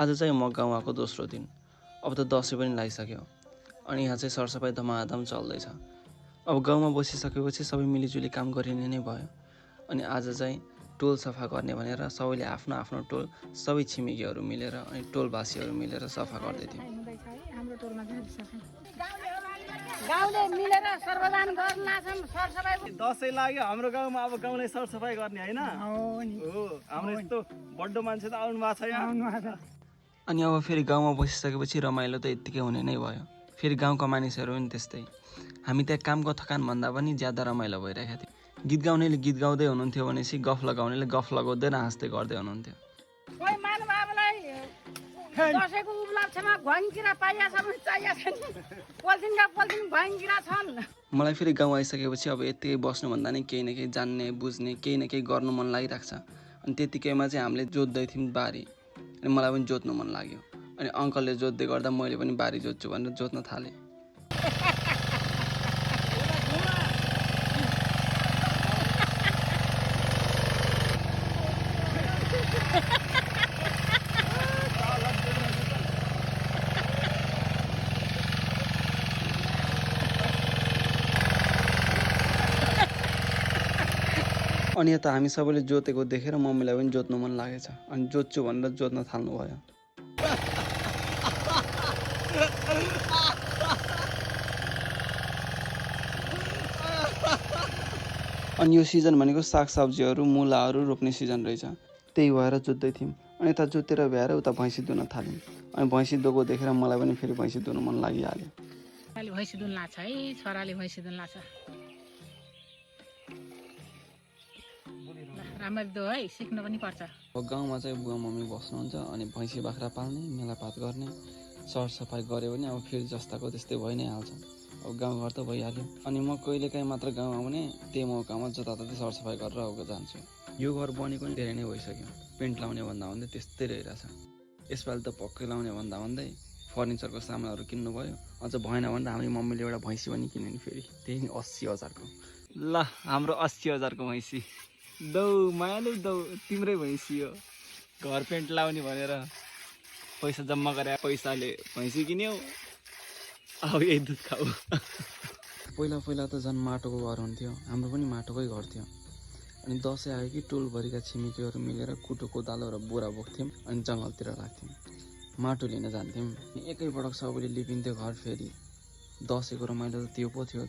आज चाहिँ म गाउँ आएको दोस्रो दिन। अब त दसैँ पनि लागिसक्यो अनि यहाँ चाहिँ सरसफाइ धमाधम चल्दैछ। अब गाउँमा बसिसकेपछि सबै मिलिजुली काम गरिने नै भयो। अनि आज चाहिँ टोल सफा गर्ने भनेर सबैले आफ्नो आफ्नो टोल सबै छिमेकीहरू मिलेर अनि टोलवासीहरू मिलेर सफा गर्दै थियौँ। गाउँले मिलेर सर्वदान गर्न छन् सरसफाइ। दसैँ लाग्यो हाम्रो गाउँमा, अब गाउँले सरसफाइ गर्ने हैन हो। हाम्रो यस्तो बड्डो मान्छे त आउनु भएको छ यहाँ। अनि अब फेरि गाउँमा बसिसकेपछि रमाइलो त यत्तिकै हुने नै भयो। फेरि गाउँका मानिसहरू पनि त्यस्तै। हामी त्यहाँ कामको थकानभन्दा पनि ज्यादा रमाइलो भइरहेको थियो। गीत गाउनेले गीत गाउँदै हुनुहुन्थ्यो भनेपछि गफ लगाउनेले गफ लगाउँदै र हाँस्दै गर्दै हुनुहुन्थ्यो। कोही महानुभावलाई दसैँको उपलक्ष्यमा घुइँकिरा पाइया छ भने चाहिया छैन। पोलिथिनका पोलिथिन घुइँकिरा छन्। मलाई फेरि गाउँ आइसकेपछि अब यत्तिकै बस्नुभन्दा नि केही न केही जान्ने बुझ्ने केही न केही गर्नु मन लागिरहेको छ। अनि त्यतिकैमा चाहिँ हामीले जोत्दै थियौँ बारी। अनि मलाई पनि जोत्नु मन लाग्यो। अनि अङ्कलले जोत्दै गर्दा मैले पनि बारी जोत्छु भनेर जोत्न थालेँ। अनि यता हामी सबैले जोतेको देखेर मम्मीलाई पनि जोत्नु मन लागेछ। अनि जोत्छु भनेर जोत्न थाल्नु भयो। अनि यो सिजन भनेको सागसब्जीहरू मुलाहरू रोप्ने सिजन रहेछ। त्यही भएर जोत्दै थियौँ। अनि यता जोतेर भ्याएर उता भैँसी दुहुन थाल्यौँ। अनि भैँसी दुहेको देखेर मलाई पनि फेरि भैँसी दुहुन मन लागिहाल्यो। छोराले भैँसी दुहुन लाग्छ है, छोराले भैँसी दुहुन लाग्छ। राम्ररी दो है, सिक्नु पनि पर्छ। अब गाउँमा चाहिँ बुवा मम्मी बस्नुहुन्छ अनि भैँसी बाख्रा पाल्ने मेलापात गर्ने सरसफाइ गऱ्यो भने अब फेरि जस्ताको त्यस्तै भइ नै हाल्छ। अब गाउँघर त भइहाल्यो। अनि म कहिलेकाहीँ मात्र गाउँ आउने, त्यही मौकामा जताततै सरसफाइ गरेर आउन जान्छु। यो घर बनेको नि धेरै नै भइसक्यो। पेन्ट लाउने भन्दा भन्दै त्यस्तै रहिरहेछ। यसपालि त पक्कै लाउने भन्दा भन्दै फर्निचरको सामानहरू किन्नु भयो। अझ भएन भने त हाम्रो मम्मीले एउटा भैँसी पनि किन्यो नि फेरि, त्यही 80,000को। ल हाम्रो 80,000को भैँसी दौ मायालु दौ, तिम्रै भैँसी हो। घर पेन्ट लाउने भनेर पैसा जम्मा गरे पैसाले भैँसी किन्यौ, अब यही दुध खाऊ। पहिला पहिला त झन् माटोको घर हुन्थ्यो। हाम्रो पनि माटोकै घर थियो। अनि दसैँ आयो कि टोलभरिका छिमेकीहरू मिलेर कुटो कोदालो र बोरा बोक्थ्यौँ अनि जङ्गलतिर राख्थ्यौँ। माटो लिन जान्थ्यौँ। एकैपटक सबैले लिपिन्थ्यो घर फेरि। दसैँको रमाइलो त त्यो पो थियो।